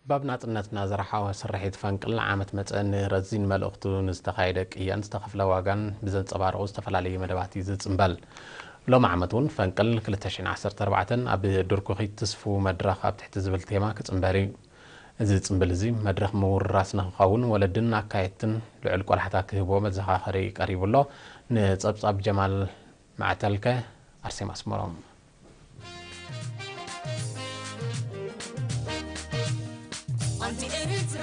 ባብ ናጽነትና ዝረሓወ ስርሒት ፈንቅል ዓመት መጸ ንረዚን መልእኽቱ ንዝተኻየደ ቅያን ዝተኸፍለ ዋጋን ብዘንጸባርቑ ዝተፈላለዩ መደባት እዩ ዝጽምበል። ሎም ዓመት እውን ፈንቅል ክልተ ሽሕን ዓሰርተ ኣርባዕተን ኣብ ድርኩኺት ትስፉ መድረኽ ኣብ ትሕቲ ዝብል ቴማ ክጽንበር እዩ። እዚ ጽምብል እዚ መድረኽ ምውርራስ ንክኸውን ወለድን ኣካየድትን ልዑል ቆላሕታ ክህብዎ መዘኻኸሪ ቀሪቡ ኣሎ። ንጸብጻብ ጀማል ማዕተልከ ኣርሴማ ኣስመሮም። ኣንቲ ኤሪትራ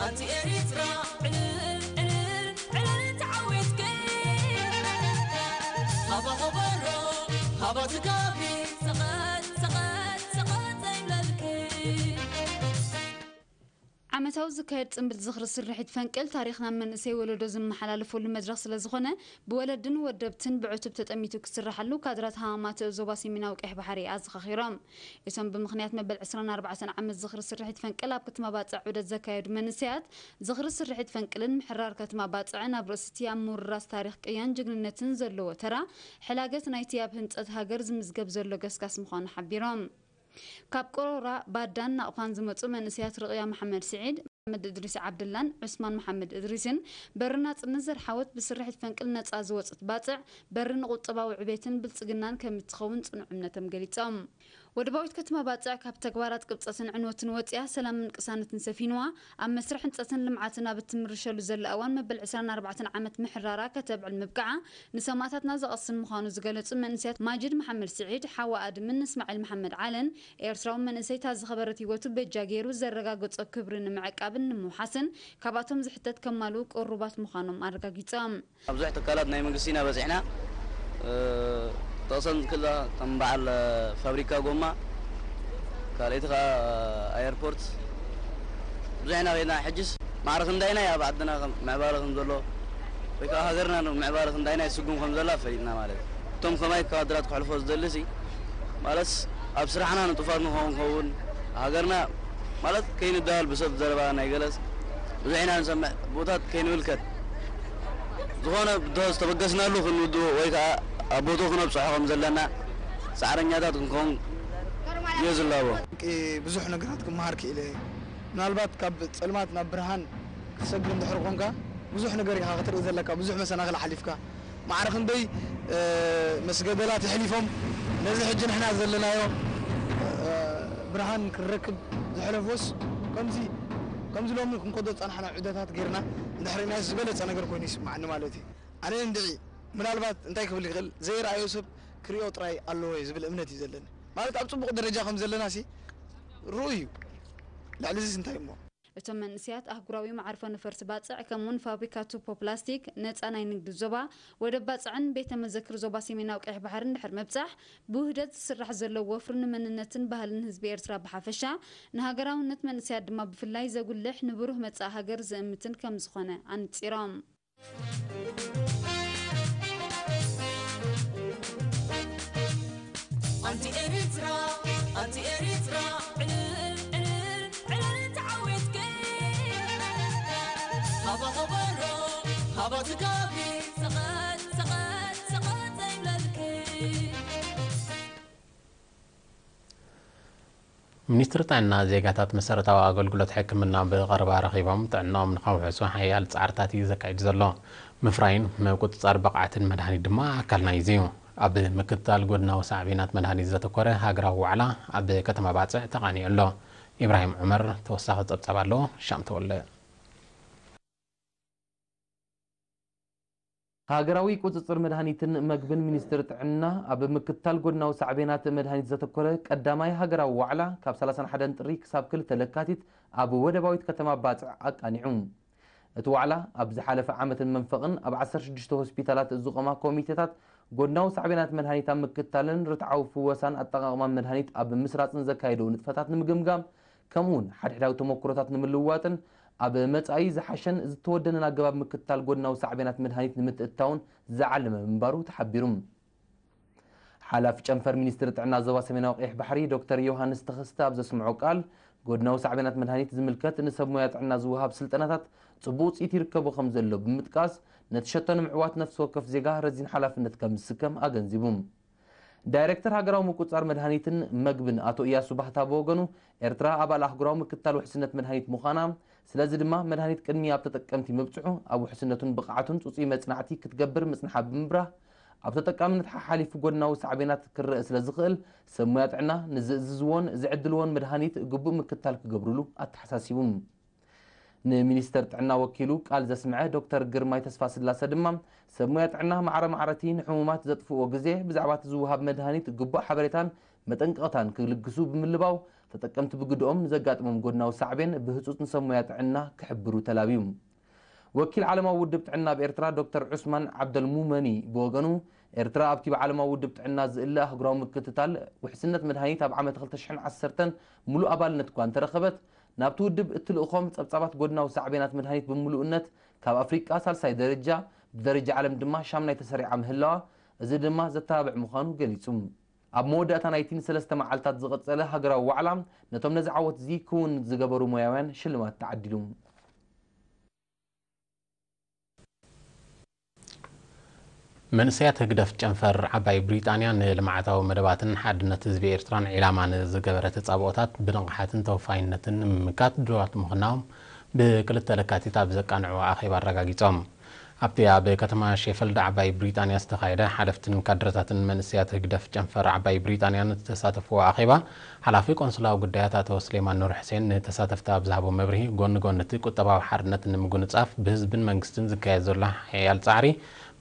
ኣንቲ ኤሪትራ ዕልል ዕልል ዕልል ተዓዊትኪ። ሃባ ከበሮ ሃባ ትጋቢ። ሰቐጥ ሰቐጥ ሰቐጥ ዘይብለልኪ። ዓመታዊ ዝካየድ ጽምብል ዝኽሪ ስርሒት ፈንቅል ታሪኽና መንእሰይ ወለዶ ዝመሓላለፈሉ መድረኽ ስለዝኾነ ብወለድን ወደብትን ብዕቱብ ተጠሚቱ ክስራሓሉ ካድራት ሃማማተ ዞባ ሰሜናዊ ቀይሕ ባሕሪ ኣዘኻኺሮም። እቶም ብምኽንያት መበል ዕስራን ኣርባዕተን ዓመት ዝኽሪ ስርሒት ፈንቅል ኣብ ከተማ ባጽዕ ዑደት ዘካየዱ መንእሰያት ዝኽሪ ስርሒት ፈንቅልን ምሕራር ከተማ ባጽዕን ኣብ ርእሲቲ ኣብ ምውርራስ ታሪኽ ቅያን ጅግንነትን ዘለዎ ተራ ሕላገት ናይቲ ኣብ ህንጸት ሃገር ዝምዝገብ ዘሎ ገስጋስ ምዃኑ ሓቢሮም። ካብ ቆሮራ፣ ባዳን ናቕፋን ዝመጹ መንእሰያት ርቕያ መሓመድ ስዒድ፣ መሓመድ እድሪስ ዓብድላን ዑስማን መሓመድ እድሪስን በሪ ናጽነት ዘርሓወት ብስርሒት ፈንቅል ነጻ ዝወጸት ባጽዕ በሪ ንቁጠባዊ ዕቤትን ብልጽግናን ከም እትኸውን ጽኑዕ እምነቶም ገሊጾም። ወደባዊት ከተማ ባጽዕ ካብ ተግባራት ቅብጸትን ዕንወትን ወጺኣ ሰላምን ቅሳነትን ሰፊንዋ ኣብ መስርሕ ህንጸትን ልምዓትን ኣብ እትምርሸሉ ዘላ እዋን መበል ዕስራን ኣርባዕተን ዓመት ምሕራራ ከተብዕል ምብቃዓ ንሰማእታትና ዘቐስን ምዃኑ ዝገለጹ መንእሰያት ማጅድ መሓመድ ስዒድ፣ ሓዋ ኣድምን እስማዒል መሓመድ ዓልን ኤርትራዊ መንእሰይ እታ ዝኸበረት ህይወቱ በጃ ገይሩ ዘረጋገጾ ክብሪ ንምዕቃብን ንምውሓስን ካብኣቶም ዝሕተት ከማልኡ ቅሩባት ምዃኖም ኣረጋጊጾም። ኣብ ብዙሕ ትካላት ናይ መንግስቲ ኢና በጺሕና። እ፣ ጠቕሰን ክላ ከም በዓል ፋብሪካ ጎማ፣ ካልኣይቲ ከኣ ኣየርፖርት ብዙሕ ኢና ከይድና። ሕጅስ ማዕረ ክንዳይና ኣብ ዓድና ከም ምዕባለ ከም ዘሎ ወይ ከዓ ሃገርና ምዕባለ ክንዳይና ይስጉም ከም ዘላ ፈሊጥና ማለት እዩ። እቶም ከማይ ካድራት ክሕልፎ ዝደሊ ሲ ማለትስ ኣብ ስራሕና ንጡፋት ንኸውን ከውን ሃገርና ማለት ከይንዳል ብሰብ ዘረባ ናይ ገለስ ብዙሕ ኢና ንሰምዕ ቦታት ከይንምልከት ዝኾነ ብዶ ዝተበገስናሉ ክንውድኡ ወይ ከዓ ኣብ ቦትኡ ክነብፅሖ ከም ዘለና ፃዕረኛታት ክንከውን እየ ዝላቦ። ብዙሕ ነገራት ክመሃር ክኢለ። ምናልባት ካብ ጸልማት ናብ ብርሃን ክትሰግር እንድሕር ኮንካ ብዙሕ ነገር ኢኻ ክትርኢ ዘለካ፣ ብዙሕ መሰናኽል ሓሊፍካ። ማዕረ ክንደይ፣ እ፣ መስገደላት የሕሊፎም ነዚ ሕጂ ንሕና ዘለናዮ፣ እ፣ ብርሃን ክንረክብ ዝሕለፎስ ከምዚ፣ ከምዚ ሎሚ ክንከዶ ዝጸናሕና ዑደታት ጌርና እንድሕር ኢልናዮ ዝበለጸ ነገር ኮይኑ ይስማዓኒ ማለት እዩ። ኣነ እንድዒ ምናልባት እንታይ ክብል ይኽእል፣ ዘይረኣዮ ሰብ ክሪኦ ጥራይ ኣለዎ እዩ ዝብል እምነት እዩ ዘለኒ። ማለት ኣብ ጽቡቕ ደረጃ ከም ዘለና ሲ ርኡይ እዩ። ልዕሊ እዚስ እንታይ እሞ? እቶም መንእሰያት ኣህጉራዊ መዓርፎ ነፈርቲ ባጽዕ ከምኡውን ፋብሪካ ቱፖ ፕላስቲክ ነጻ ናይ ንግዲ ዞባ ወደብ ባጽዕን ቤተ መዘክር ዞባ ሰሜናዊ ቀይሕ ባሕርን ድሕሪ ምብጻሕ ብውህደት ዝስራሕ ዘሎ ወፍሪ ንመንነትን ባህልን ህዝቢ ኤርትራ ብሓፈሻ ንሃገራውነት መንእሰያት ድማ ብፍላይ ዘጉልሕ ንብሩህ መጻኢ ሃገር ዝእምትን ከም ዝኾነ ኣንጺሮም። ኣንቲ ኤሪትራ ኣንቲ ኤሪትራ ዕልል ዕልል ዕልል ተዓዊትኪ። ሃባ ከበሮ ሃባ ትጋቢ ሰቐጥ ሰቐጥ ሰቐጥ ዘይብለልኪ። ሚኒስትሪ ጥዕና ዜጋታት መሰረታዊ ኣገልግሎት ሕክምና ብቐረባ ረኺቦም ጥዕናኦም ንኸውሕሱ ሓያል ጻዕርታት እዩ ዘካይድ ዘሎ። ምፍራይን ምቁጽጻር ብቕዓትን መድሃኒት ድማ ኣካል ናይዚ እዩ። ኣብ ምክትታል ጎድናዊ ሳዕቤናት መድሃኒት ዘተኮረ ሃገራዊ ዋዕላ ኣብ ከተማ ባጽዕ ተቓኒዑ ኣሎ። ኢብራሂም ዑመር ተወሳኺ ጸብጻብ ኣለዎ። ሻም ተወልደ። ሃገራዊ ቁጽጽር መድሃኒትን መግብን ሚኒስትሪ ጥዕና ኣብ ምክትታል ጎድናዊ ሳዕቤናት መድሃኒት ዘተኮረ ቀዳማይ ሃገራዊ ዋዕላ ካብ ሰላሳን ሓደን ጥሪ ክሳብ ክልተ ለካቲት ኣብ ወደባዊት ከተማ ባጽዕ ኣቃኒዑ። እቲ ዋዕላ ኣብ ዝሓለፈ ዓመትን መንፈቕን ኣብ ዓሰርተ ሽዱሽተ ሆስፒታላት ዝቖማ ኮሚቴታት ጎድናዊ ሳዕቤናት መድሃኒት ኣብ ምክትታልን ርትዓዊ ፍወሳን ኣጠቓቕማ መድሃኒት ኣብ ምስራጽን ዘካየደው ንጥፈታት ንምግምጋም ከምኡውን ሓድሕዳዊ ተመክሮታት ንምልውዋጥን ኣብ መጻኢ ዝሓሸን ዝተወደነን ኣገባብ ምክትታል ጎድናዊ ሳዕቤናት መድሃኒት ንምትእትታውን ዝዓለመ ምንባሩ ተሓቢሩ። ሓላፊ ጨንፈር ሚኒስትሪ ጥዕና ዞባ ሰሜናዊ ቀይሕ ባሕሪ ዶክተር ዮሃንስ ተኸስተ ኣብ ዘስምዖ ቃል፣ ጎድናዊ ሳዕቤናት መድሃኒት ዝምልከት ንሰብ ሞያ ጥዕና ዝወሃብ ስልጠናታት ጽቡቕ ውጽኢት ይርከቦ ከም ዘሎ ብምጥቃስ፣ ነቲ ሸቶ ንምዕዋት ነፍሲ ወከፍ ዜጋ ረዚን ሓላፍነት ከም ዝስከም ኣገንዚቡ። ዳይሬክተር ሃገራዊ ምቁጽጻር መድሃኒትን መግብን ኣቶ እያሱ ባህታ ብወገኑ፣ ኤርትራ ኣባል ኣህጉራዊ ምክትታል ውሕስነት መድሃኒት ምዃና፣ ስለዚ ድማ መድሃኒት ቅድሚ ኣብ ተጠቀምቲ ምብጽሑ ኣብ ውሕስነቱን ብቕዓቱን ጽጹይ መጽናዕቲ ክትገብር ምጽንሓ ብምብራህ፣ ኣብ ተጠቃምነት ሓሓሊፉ ጎድናዊ ሳዕቤናት ክረእ ስለ ዝኽእል፣ ሰብ ሞያ ጥዕና ንዝእዝዝዎን ዝዕድልዎን መድሃኒት ግቡእ ምክትታል ክገብሩሉ ኣተሓሳሲቡ። ንሚኒስተር ጥዕና ወኪሉ ቃል ዘስምዐ ዶክተር ግርማይ ተስፋስላሰ ድማ፣ ሰብ ሞያ ጥዕና ማዕረ ማዕረቲ ንሕሙማት ዘጥፍእዎ ግዜ ብዛዕባ እቲ ዝወሃብ መድሃኒት ግቡእ ሓበሬታን መጠንቀቕታን ክልግሱ ብምልባው፣ ተጠቀምቲ ብግድኦም ንዘጋጥሞም ጎድናዊ ሳዕቤን ብህጹጽ ንሰብ ሞያ ጥዕና ክሕብሩ ተላብዩ። ወኪል ዓለማዊ ውድብ ጥዕና ኣብ ኤርትራ ዶክተር ዑስማን ዓብደልሙመኒ ብወገኑ፣ ኤርትራ ኣብቲ ብዓለማዊ ውድብ ጥዕና ዝእለ ኣህጉራዊ ምክትታል ውሕስነት መድሃኒት ኣብ ዓመት ክልተ ሽሕን ዓሰርተን ምሉእ ኣባልነት እኳ እንተረኸበት፣ ናብቲ ውድብ እትልእኾም ጸብጻባት ጎድናዊ ሳዕቤናት መድሃኒት ብምሉእነት ካብ ኣፍሪቃ ሳልሳይ ደረጃ፣ ብደረጃ ዓለም ድማ ሻምናይ ተሰሪዓ ምህላዋ፣ እዚ ድማ ዘተባብዕ ምዃኑ ገሊጹ። ኣብ መወዳእታ ናይቲ ንሰለስተ መዓልታት ዝቐጸለ ሃገራዊ ዋዕላ፣ ነቶም ነዚ ዓወት እዚ ክውን ዝገበሩ ሞያውያን ሽልማት ተዓዲሉ። መንእሰያት ህግደፍ ጨንፈር ዓባይ ብሪጣንያ ንልምዓታዊ መደባትን ሓድነት ህዝቢ ኤርትራን ዒላማ ንዝገበረ ተጻብኦታት ብንቕሓትን ተወፋይነትን ንምምካት ድሉዋት ምዃኖም ብክልተ ለካቲት ኣብ ዘቃንዕዎ ኣኼባ ኣረጋጊጾም። ኣብቲ ኣብ ከተማ ሼፈልድ ዓባይ ብሪጣንያ ዝተኻየደ ሓለፍትን ካድረታትን መንእሰያት ህግደፍ ጨንፈር ዓባይ ብሪጣንያ ንዝተሳተፍዎ ኣኼባ፣ ሓላፊ ቆንስላዊ ጉዳያት ኣቶ ስሌማን ኑር ሕሴን ንተሳተፍቲ ኣብ ዝሃቦ መብርሂ፣ ጎኒ ጎኒ እቲ ቁጠባዊ ሓርነት ንምጉንጻፍ ብህዝብን መንግስትን ዝካየድ ዘሎ ሓያል ጻዕሪ፣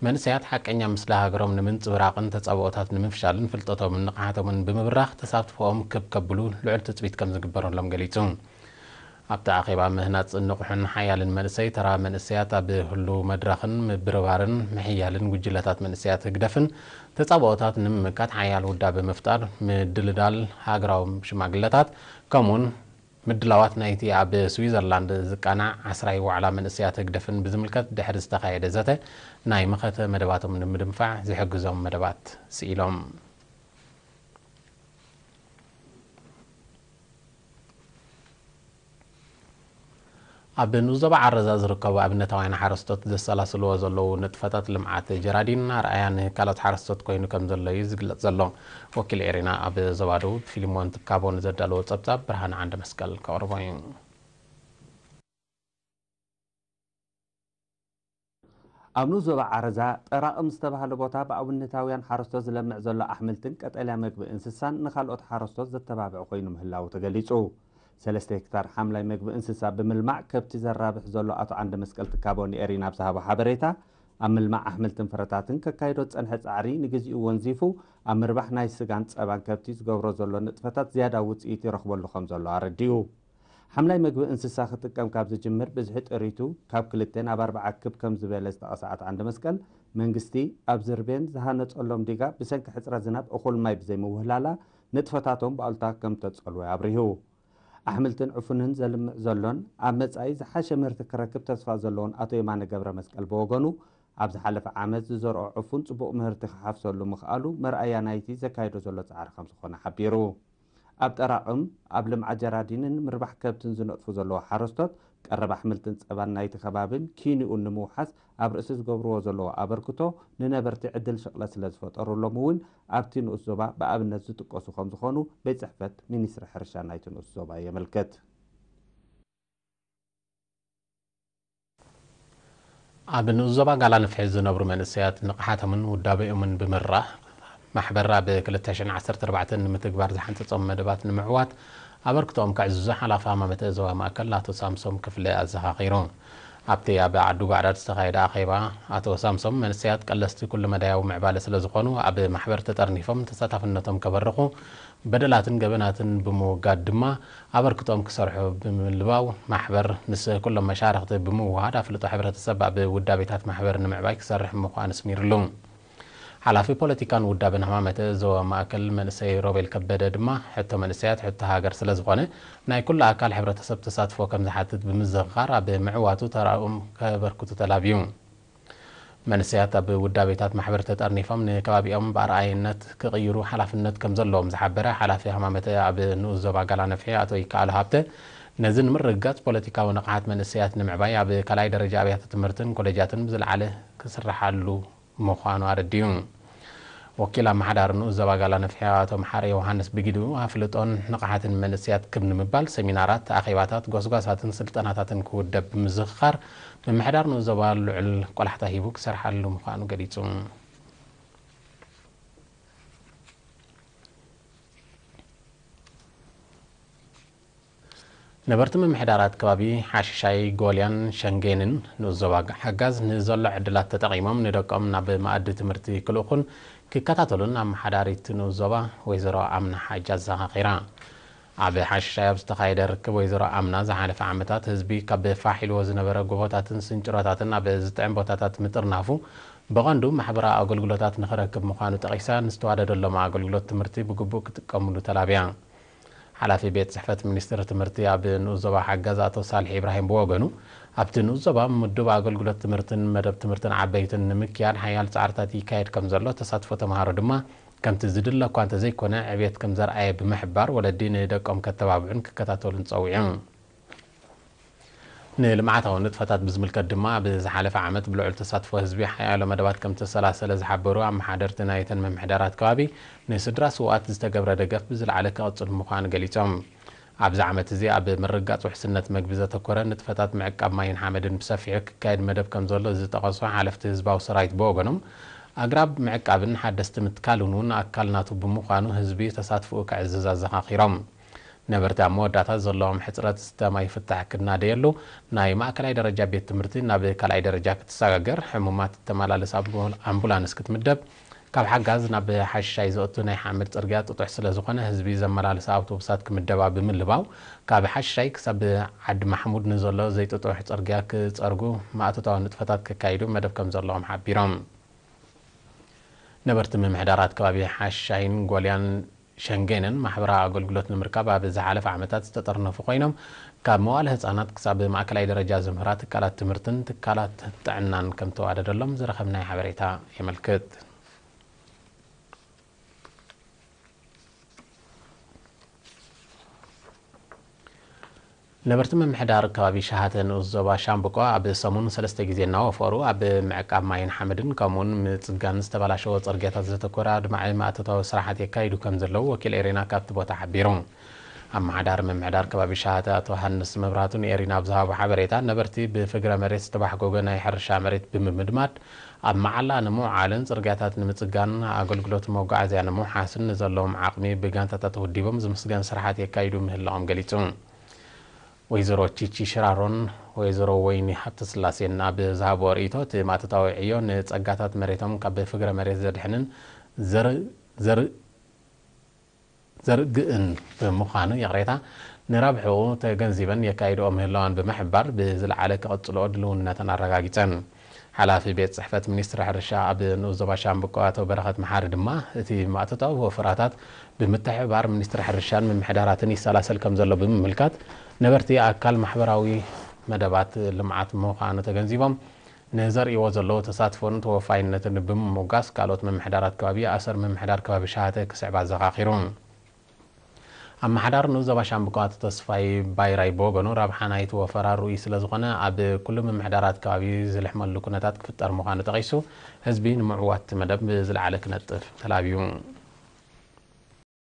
መንእሰያት ሓቀኛ ምስሊ ሃገሮም ንምንጽብራቕን ተጻብኦታት ንምፍሻልን ፍልጠቶምን ንቕሓቶምን ብምብራኽ ተሳትፎኦም ክብ ከብሉ ልዑል ትጽቢት ከም ዝግበረሎም ገሊጹ። ኣብቲ ኣኼባ ምህናጽ ንቑሕን ሓያልን መንእሰይ፣ ተራ መንእሰያት ኣብ ህሉው መድረኽን ምብርባርን ምሕያልን ጉጅለታት መንእሰያት ህግደፍን ተጻብኦታት ንምምካት ሓያል ውዳበ ምፍጣር፣ ምድልዳል ሃገራዊ ሽማግለታት፣ ከምኡውን ምድላዋት ናይቲ ኣብ ስዊዘርላንድ ዝቃናዕ ዓስራይ ዋዕላ መንእሰያት ህግደፍን ብዝምልከት ድሕሪ ዝተኻየደ ዘተ ናይ መኸተ መደባቶም ንምድንፋዕ ዝሕግዞም መደባት ስኢሎም። ኣብ ንኡስ ዞባ ዓረዛ ዝርከቡ ኣብነታውያን ሓረስቶት ዘሰላስልዎ ዘለዉ ንጥፈታት ልምዓት ጀራዲን ኣርኣያ ንካልኦት ሓረስቶት ኮይኑ ከም ዘሎ እዩ ዝግለጽ ዘሎ። ወኪል ኤሪና ኣብ ዞባ ደቡብ ፊልሞን ትካቦ ንዘዳለዎ ጸብጻብ ብርሃን ዓንደ መስቀል ከቕርቦ እዩ። ኣብ ንኡስ ዞባ ዓረዛ ጠራቕም ዝተባህለ ቦታ ብኣብነታውያን ሓረስቶት ዝለምዕ ዘሎ ኣሕምልትን ቀጠልያ መግቢ እንስሳን ንኻልኦት ሓረስቶት ዘተባብዕ ኮይኑ ምህላዉ ተገሊጹ። ሰለስተ ሄክታር ሓምላይ መግቢ እንስሳ ብምልማዕ ከብቲ ዘራብሕ ዘሎ ኣቶ ዓንደ መስቀል ትካቦ ንኤሪና ኣብ ዝሃቦ ሓበሬታ፣ ኣብ ምልማዕ ኣሕምልትን ፍረታትን ከካይዶ ዝጸንሐ ጻዕሪ ንግዚኡ ወንዚፉ፣ ኣብ ምርባሕ ናይ ስጋን ጸባን ከብቲ ዝገብሮ ዘሎ ንጥፈታት ዝያዳ ውጽኢት ይረኽበሉ ከም ዘሎ ኣረዲኡ። ሓምላይ መግቢ እንስሳ ክጥቀም ካብ ዝጅምር ብዝሒ ጥሪቱ ካብ ክልተ ናብ ኣርባዓ ክብ ከም ዝበለ ዝጠቐሰ ኣቶ ዓንደ መስቀል፣ መንግስቲ ኣብ ዝርቤን ዝሃነጸሎም ዲጋ ብሰንኪ ሕጽረት ዝናብ እኹል ማይ ብዘይምውህላላ ንጥፈታቶም ብኣሉታ ከም ተጸልወ ኣብሪሁ። ኣሕምልትን ዕፉንን ዘልምዕ ዘሎን ኣብ መጻኢ ዝሓሸ ምህርቲ ክረክብ ተስፋ ዘለዎን ኣቶ የማነ ገብረ መስቀል ብወገኑ፣ ኣብ ዝሓለፈ ዓመት ዝዘርኦ ዕፉን ጽቡቕ ምህርቲ ክሓፍሰሉ ምኽኣሉ መርኣያ ናይቲ ዘካይዶ ዘሎ ጻዕሪ ከም ዝኾነ ሓቢሩ። ኣብ ጠራቕም፣ ኣብ ልምዓት ጀራዲንን ምርባሕ ከብትን ዝነጥፉ ዘለዉ ሓረስቶት፣ ቀረብ ኣሕምልትን ጸባን ናይቲ ከባብን ኪንኡን ንምውሓስ ኣብ ርእሲ ዝገብርዎ ዘለዉ ኣበርክቶ፣ ንነበርቲ ዕድል ሽቕለት ስለ ዝፈጠሩሎም እውን ኣብቲ ንኡስ ዞባ ብኣብነት ዝጥቀሱ ከም ዝኾኑ ቤት ጽሕፈት ሚኒስትሪ ሕርሻ ናይቲ ንኡስ ዞባ የመልክት። ኣብ ንኡስ ዞባ ጋላ ንፍሒ ዝነብሩ መንእሰያት ንቕሓቶምን ውዳበኦምን ብምርኣይ፣ ማሕበር ኣብ ክልተ ሽሕን ዓሰርተ ኣርባዕተን ንምትግባር ዝሓንጸጾም መደባት ንምዕዋት ኣበርክቶኦም ከዕዝዙ ሓላፊ ሃማመተ ዞባ ማእከል ኣቶ ሳምሶም ክፍለ ኣዘኻኺሩ። ኣብቲ ኣብ ዓዲ ጓዕዳድ ዝተኻየደ ኣኼባ፣ ኣቶ ሳምሶም፣ መንእሰያት ቀለስቲ ኩሉ መዳያዊ ምዕባለ ስለ ዝኾኑ፣ ኣብ ማሕበር ተጠርኒፎም ተሳታፍነቶም ከበርኹ፣ በደላትን ገበናትን ብምውጋድ ድማ ኣበርክቶኦም ክሰርሑ ብምልባው፣ ማሕበር ምስ ኩሎም መሻርኽቲ ብምውህሃድ ኣፍልጦ ሕብረተሰብ ኣብ ውዳቤታት ማሕበር ንምዕባይ ክሰርሕ ምዃኑ ኣስሚርሉ። ሓላፊ ፖለቲካን ውዳበን ሃማመተ ዞባ ማእከል መንእሰይ ሮቤል ከበደ ድማ፣ ሕቶ መንእሰያት ሕቶ ሃገር ስለ ዝኾነ፣ ናይ ኩሉ ኣካል ሕብረተሰብ ተሳትፎ ከም ዝሓትት ብምዝኽኻር፣ ኣብ ምዕዋቱ ተራኦም ከበርክቱ ተላብዩ። መንእሰያት ኣብ ውዳቤታት ማሕበር ተጠርኒፎም ንከባቢኦም ብኣርኣይነት ክቕይሩ ሓላፍነት ከም ዘለዎም ዝሓበረ ሓላፊ ሃማመተ ኣብ ንኡስ ዞባ ጋላ ነፍሒ ኣቶ ይከኣሉ ሃብተ፣ ነዚ ንምርግጋጽ ፖለቲካዊ ንቕሓት መንእሰያት ንምዕባይ ኣብ ካልኣይ ደረጃ ኣብያተ ትምህርትን ኮሌጃትን ብዝለዓለ ክስርሓሉ ምዃኑ ኣረዲኡ። ወኪል ኣመሓዳሪ ንኡስ ዞባ ጋላ ነፍሒ ኣቶ መሓሪ ዮሃንስ ብጊዱ፣ ኣፍልጦን ንቕሓትን መንእሰያት ክብ ንምባል ሰሚናራት፣ ኣኼባታት፣ ጎስጓሳትን ስልጠናታትን ክውደብ ብምዝኽኻር፣ ምምሕዳር ንኡስ ዞባ ልዑል ቆላሕታ ሂቡ ክሰርሓሉ ምዃኑ ገሊጹ። ነበርቲ ምምሕዳራት ከባቢ ሓሽሻይ፣ ጎልያን ሸንጌንን ንኡስ ዞባ ሓጋዝ ንዘሎ ዕድላት ተጠቒሞም ንደቆም ናብ መኣዲ ትምህርቲ ክልእኹን ክከታተሉን ኣመሓዳሪት ንኡስ ዞባ ወይዘሮ ኣምና ሓጂ ኣዘኻኺራ። ኣብ ሓሽሻይ ኣብ ዝተኻየደ ርክብ ወይዘሮ ኣምና፣ ዝሓለፈ ዓመታት ህዝቢ ካብ ፋሕ ኢልዎ ዝነበረ ጎቦታትን ስንጭሮታትን ኣብ ዝጥዕም ቦታታት ምጥርናፉ፣ ብቐንዱ ማሕበራዊ ኣገልግሎታት ንኽረክብ ምዃኑ ጠቒሳ፣ ንዝተዋደደሎም ኣገልግሎት ትምህርቲ ብግቡእ ክጥቀሙሉ ተላብያ። ሓላፊ ቤት ጽሕፈት ሚኒስትሪ ትምህርቲ ኣብ ንኡስ ዞባ ሓጋዝ ኣቶ ሳልሕ ኢብራሂም ብወገኑ፣ ኣብቲ ንኡስ ዞባ ምዱብ ኣገልግሎት ትምህርትን መደብ ትምህርትን ዓበይትን ንምክያድ ሓያል ጻዕርታት ይካየድ ከም ዘሎ፣ ተሳትፎ ተምሃሮ ድማ ከምቲ ዝድለ እኳ እንተዘይኮነ ዕብየት ከም ዘርኣየ ብምሕባር፣ ወለዲ ንደቆም ከተባብዑን ክከታተሉን ጸዊዑ። ንልምዓታዊ ንጥፈታት ብዝምልከት ድማ፣ ኣብ ዝሓለፈ ዓመት ብልዑል ተሳትፎ ህዝቢ ሓያሎ መደባት ከም ዝተሰላሰለ ዝሓበሩ ኣመሓደርቲ ናይተን ምምሕዳራት ከባቢ፣ ንስድራ ስውኣት ዝተገብረ ደገፍ ብዝለዓለ ክቕጽል ምዃኑ ገሊጾም። ኣብዚ ዓመት እዚ ኣብ ምርግጋጽ ውሕስነት መግቢ ዘተኮረ ንጥፈታት ምዕቃብ ማይን ሓመድን ብሰፊሑ ክካየድ መደብ ከም ዘሎ ዝጠቐሱ ሓለፍቲ ህዝባዊ ሰራዊት ብወገኖም፣ ኣግራብ ምዕቃብን ሓደስቲ ምትካልን እውን ኣካል ናቱ ብምዃኑ፣ ህዝቢ ተሳትፎኡ ከዕዝዝ ኣዘኻኺሮም። ነበርቲ ኣብ መወዳእታ ዘለዎም ሕጽረት ዝስተ ማይ ፍታሕ ክናደየሉ፣ ናይ ማእከላይ ደረጃ ቤት ትምህርቲ ናብ ካልኣይ ደረጃ ክትሰጋገር፣ ሕሙማት እተመላልስ ኣምቡ-፣ ኣምቡላንስ ክትምደብ፣ ካብ ሓጋዝ ናብ ሓሽሻይ ዘእቱ ናይ ሓመድ ጽርግያ ጥጡሕ ስለ ዝኾነ፣ ህዝቢ ዘመላልሳ ኣውቶቡሳት ክምደባ ብምልባው፣ ካብ ሓሽሻይ ክሳብ ዓዲ ማሕሙድ ንዘሎ ዘይጥጡሕ ጽርግያ ክጸርጉ፣ ማእቶታዊ ንጥፈታት ከካይዱ መደብ ከም ዘለዎም ሓቢሮም። ነበርቲ ምምሕዳራት ከባቢ ሓሽሻይን ጎልያን ሸንጌንን ማሕበራዊ ኣገልግሎት ንምርካብ ኣብ ዝሓለፈ ዓመታት ዝተጠርነፉ ኮይኖም፣ ካብ መዋለ ህጻናት ክሳብ ማእከላይ ደረጃ ዝምህራ ትካላት ትምህርትን ትካላት ጥዕናን ከም ተዋደደሎም ዝረኸብናዮ ሓበሬታ የመልክት። ነበርቲ ምምሕዳር ከባቢ ሸሃተ ንኡስ ዞባ ሻምብቆ፣ ኣብ ሰሙን ሰለስተ ግዜ እናወፈሩ ኣብ ምዕቃብ ማይን ሓመድን ከምኡውን ምጽጋን ዝተበላሸወ ጽርግያታት ዘተኮረ ኣድማዒ ማእቶታዊ ስራሓት የካይዱ ከም ዘለዉ ወኪል ኤሪና ካብቲ ቦታ ሓቢሩ። ኣመሓዳሪ ምምሕዳር ከባቢ ሸሃተ ኣቶ ሃንስ መብራህቱ ንኤሪና ኣብ ዝሃቦ ሓበሬታ፣ ነበርቲ ብፍግረ መሬት ዝተባሕጎገ ናይ ሕርሻ መሬት ብምምድማድ፣ ኣብ መዓላ ንምውዓልን ጽርግያታት ንምጽጋን፣ ኣገልግሎት መጓዓዝያ ንምውሓስን ንዘለዎም ዓቕሚ ብጋንታታት ወዲቦም ዝምስገን ስራሓት የካይዱ ምህላዎም ገሊጹ። ወይዘሮ ቺቺ ሽራሮን ወይዘሮ ወይኒ ሃብተስላሴን ኣብ ዝሃብዎ ርእይቶ፣ እቲ ማእቶታዊ ዕዮ ንጸጋታት መሬቶም ካብ ፍግረ መሬት ዘድሕንን ዘር-፣ ዘር-፣ ዘርግእን ብምዃኑ፣ ይቕሬታ፣ ንረብሕኡ ተገንዚበን የካይድኦ ምህላወን ብምሕባር፣ ብዝለዓለ ክቕጽልኦ ድልውነተን ኣረጋጊጸን። ሓላፊ ቤት ጽሕፈት ሚኒስትሪ ሕርሻ ኣብ ንኡስ ዞባ ሻምብቆ ኣቶ በረኸት መሓሪ ድማ፣ እቲ ማእቶታዊ ወፈራታት ብምትሕብባር ሚኒስትሪ ሕርሻን ምምሕዳራትን ይሰላሰል ከም ዘሎ ብምምልካት፣ ነበርቲ ኣካል ማሕበራዊ መደባት ልምዓት ምዃኑ ተገንዚቦም፣ ንዘርእይዎ ዘለዉ ተሳትፎን ተወፋይነትን ብምምጓስ፣ ካልኦት ምምሕዳራት ከባቢ ኣሰር ምምሕዳር ከባቢ ሸሃተ ክስዕባ ኣዘኻኺሩ። ኣመሓዳሪ ንኡስ ዞባ ሻምብቆ ኣቶ ተስፋይ ባይራይ ብወገኑ፣ ረብሓ ናይቲ ወፈራ ርኡይ ስለ ዝኾነ፣ ኣብ ኩሉ ምምሕዳራት ከባቢ ዝልሕመሉ ኩነታት ክፍጠር ምዃኑ ጠቒሱ፣ ህዝቢ ንምዕዋት እቲ መደብ ብዝለዓለ ክነጥፍ ተላብዩ።